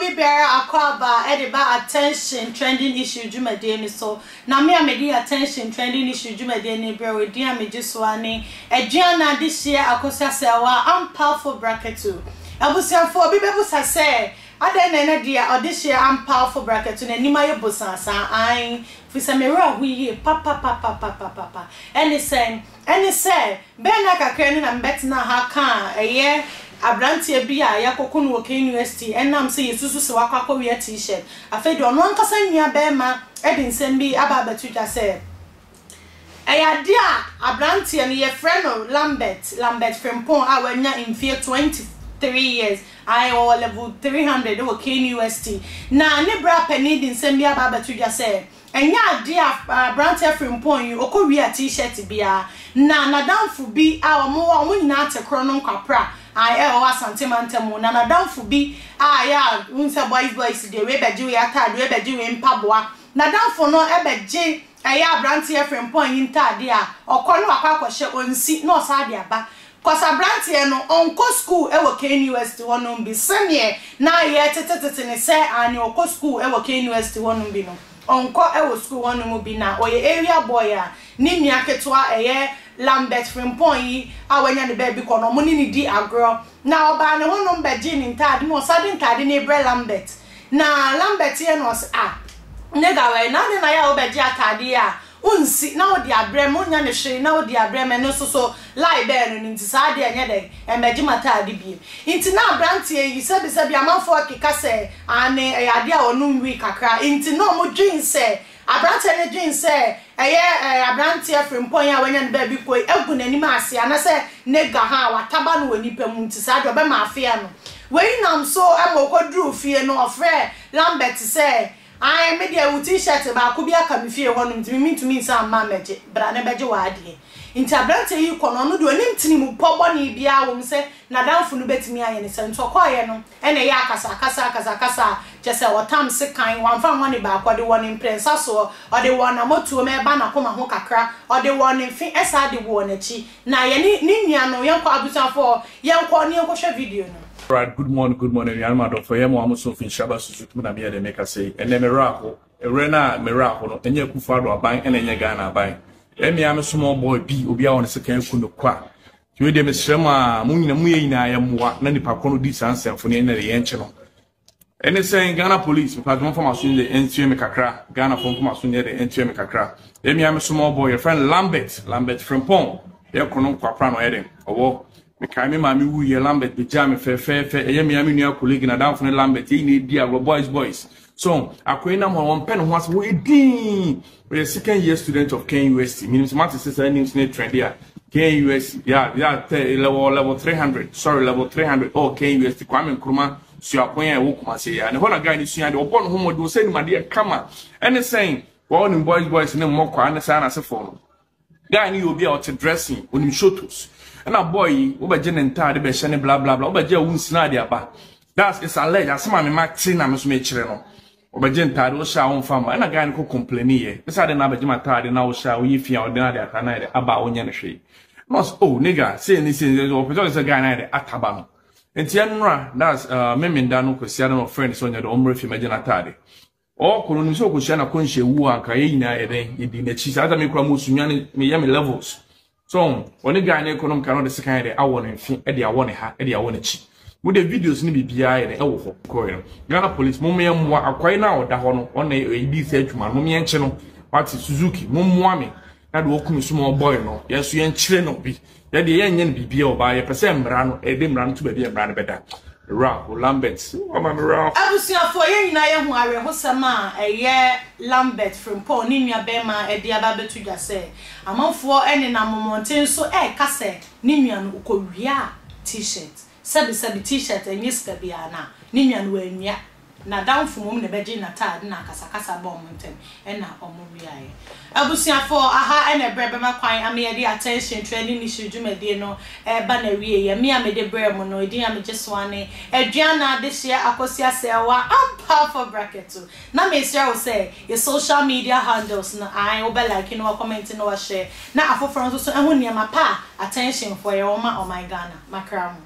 obi biara akwaaba de ba Attention Trending Issue dwumadie no so. Na me a medi Attention Trending Issue dwumadie no rebrɛ wo, edin a megye so ara ne Aduana Adehyeɛ Akosua Serwaa Ampafo Brakatu. Abusuafoɔ, obi bɛbusa sɛ, adɛn na ɛnɛ deɛ Ɔdehyeɛ Ampafo Brakatu n'anim ayɛ bosaa saa? Aane, firi sɛ me werɛ aho yie papapapapapapa. Ɛne sɛn? Ɛne sɛ, bɛyɛ nna kakra ni na mebɛtenaa ha kaa ɛyɛ aberanteɛ bi a yɛakɔku no wɔ KNUST ɛnam sɛ yɛsusu sɛ wakɔ akɔwia T-shirt. Afei deɛ ɔno ankasa nua barima de nsɛm bi aba abɛto dwa sɛ ɛyɛ adeɛ a aberanteɛ no yɛfrɛ no Lambert, Lambert Frimpong a wanya mfeɛ 23 years, ae ɔwɔ level 300 wɔ KNUST. Na ne bra panin de nsɛm bi aba abɛto dwa sɛ Ɛnyɛ adeɛ a aberanteɛ frimpong yi ɔkɔ wia t-shirt biara na nadamfo bi a ɔmo wɔ ɔmo nyinaa te korɔ no nkwapra a ɛwɔ Asante mantam mu na nadamfo bi a ɛyɛ a wohu sɛ boys boys deɛ wei bɛgye wei ataade wei bɛgye wei mpaboa nadamfo no bɛgye ɛyɛ aberanteɛ frimpong yi ntaadeɛ a ɔkɔ na wakɔ akɔhyɛ ɔnsi na ɔsan de aba cos aberanteɛ no ɔnkɔ school wɔ KNUST hɔ nom bi sɛdeɛ na yɛtetetete no sɛ aane ɔkɔ school wɔ KNUST hɔ nom bi no. Ɔnkɔ wɔ sukuu hɔ nom bi na ɔyɛ area boy a ne nua ketewa ɛyɛ Lambert Frimpong yi a wanya ne baabi kɔ no ɔmo ne no di agorɔ na ɔbaa ne ho nom bɛgyee ne ntaade na ɔsan de ntaade no rebrɛ Lambert na Lambert yɛ no ɔse ah nigga wɛi na adɛn na yɛ a wobɛgye ataade yi a wonsi na wode abrɛ me wonnya ne hwee na wode abrɛ me ɛno nso so lie bɛn no no nti saa adeɛ ɛnyɛ dɛn ɛmmɛgye m'ataade biem nti na abranteɛ yi sɛbi sɛbi amanfoɔ keka sɛ aane ɛyɛ adeɛ a ɔnom wii kakra nti na ɔmo dwen sɛ abranteɛ no dwen sɛ ɛyɛ ɛɛ abranteɛ frimpɔn yi a wanya ne baabi kɔ yi agu n'anim ase anasɛ nigga ha a wataba no wɔ nipa mu nti saa deɛ ɔbɛma afea no wei nam so ma ɔkɔduruu fie no ɔfrɛɛ Lambert sɛ Ae, me deɛ wo T-shirt baako bi aka me fie hɔnom nti me mentumi nsan mma mmɛgye, bra na bɛgye w'adeɛ. Nti aberanteɛ yi kɔ no, ɔno deɛ ɔnim tirimupɔ bɔne biara wɔ mu sɛ n'adamfo no bɛtumi ayɛ no saa nti ɔkɔeɛ no na ɛyɛ akasakasa akasakasa a kyerɛ sɛ ɔtam sekan, wamfa anwɔ ne baako, ɔde wɔɔ ne mprɛnsa soɔ, ɔde wɔɔ n'amɔtuom ɛreba n'akoma ho kakra, ɔde wɔɔ ne mfe ɛsan de wɔɔ n'akyi. Na yɛne ne nua no, yɛnkɔ abusuafoɔ, yɛnkɔ na yɛnkɔhwɛ video no. Alright, good morning, good morning, anuanom adɔfo. Ɛyɛ mo a mo so mfinhyia ba susu tumi na meyɛ deɛ meka sɛ yi. Ɛnɛ me werɛ aho. Ɛwerɛ no a me werɛ aho no, ɛnyɛ Akufo Addo aban ɛna ɛnyɛ Ghana aban. Ɛyɛ me a me small boy bi, obi a ɔne sekan aku no kwa. Nti wei deɛ mesrɛ mo a, mo nyina mo yɛ nyinaa yɛ mmoa na nipa ko no di saa nsɛmfo no yɛn nyinaa yɛnkye no. Ɛne sɛn Ghana police mepa mo mfa maso nyɛ ɛntua me kakra Ghana fo mfa maso nyɛ de ɛntua me kakra ɛmia me small boy yɛfrɛ no Lambert Lambert Frimpong yɛ kono nkwapra na ɔyɛ den ɔwɔ mekae me maame wu yɛ Lambert begyaa me fɛfɛɛfɛ ɛyɛ mea me nua colleague na danfo ne Lambert yɛ nyina di agorɔ boys boys so akoe nam hɔ wɔmpɛ ne ho ase wɔyɛ din Ɔyɛ second year student of KNUST. Menim sɛ moate sɛ saa news no trend a. KNUST, yeah, yeah, level, level 300, sorry, level 300, oh, KNUST, Kwame Nkrumah suapɔn a ɛwɔ Kumasi ya. Ne hɔ na guy no sua de, ɔbɔ ne ho mmɔden, ɔsɛ nim adeɛ kama. Ɛne sɛn, wɔn nim boys boys ne mmɔkwa ne saa n'asefoɔ no. Guy no yɛ obi a ɔte dressing, onim shotos. Ɛna boy yi, wobɛgye ne ntaade bɛhyɛ ne bla bla bla, wobɛgye a wonsina ade aba. That's it's alleged, asɛm a mema te na me so mekyerɛ no. Ɔbɛgye ntaade wohyɛ a womfa mma. Ɛna guy no kɔ complaini yɛ. Ɛsɛ ade na abɛgye m'ataade na wohyɛ a woyɛ fi a ɔde no ade akra na ayɛ dɛ aba a wonyɛ no hwee. Na ɔsɛ oh nigga sei ne sei ne ɔpɛ sɛ ɔde sɛ guy no ayɛ dɛ ataba no. Nti ɛnora that's uh, Memenda no Kwasiada na ɔfrɛ no sɛ ɔnyɛ dɛ ɔmmrɛ fie mɛgye n'ataade. Ɔkɔ no onim sɛ ɔkɔhyia n'akɔnhyɛ wu a anka yɛn nyinaa yɛ dɛn yɛdi n'akyi. Saa ta me kura mo sunyane meyɛ me levels. So ɔne guy no rekɔ nom ka na ɔde sekan yɛ dɛ awɔ ne mfe de awɔ ne ha de awɔ n'akyi. Mo de videos no biribiara yɛ dɛ ɛwɔ hɔ. Kɔɛ no Ghana police mo mmea mmoa akwae no a ɔda hɔ no ɔna ɛdi sɛ adwuma no mo mmea nkye no wate Suzuki mo mmoa me na de wɔkum small boy no yɛn nso yɛn kyerɛ no bi yɛ deɛ yɛnyɛ no biribiara ɔbaa yɛpɛ sɛ mmara no ɛde mmara no to baabi a mmara no bɛda. Ralph Lambert wama me Ralph. Abusuafoɔ, yɛn nyinaa yɛahu awerɛhosɛm a ɛyɛ Lambert Frimpong ne nua barima de aba abɛto dwa sɛ amanfoɔ nenam mmɔnten so reka sɛ ne nua no ɔkɔwiaa T-shirt. Sɛbesɛbe T-shirt ɛnyɛ sika biara na ne nua no wanwia. N'adamfo mmom na ɛbɛgyee n'ataade na akasakasa baa wɔn ntam na wɔwiaeɛ. Abusuafoɔ, aha na ɛberɛ bɛma kwan ama yɛde Attention Trending Issue dwumadie no reba n'awieeɛ. Me a mede brɛɛ mo no, edin a megye so ara ne Aduana Adehyeɛ Akosua Serwaa Ampaafo Braketo. Na mesrɛ wo sɛ, yɛ social media handles no, ae, wobɛ like na wa comment na wa share na afoforɔ nso so ahu nneɛma pa a Attention foɔ yɛ wɔ ma ɔman Ghana. Makra mo.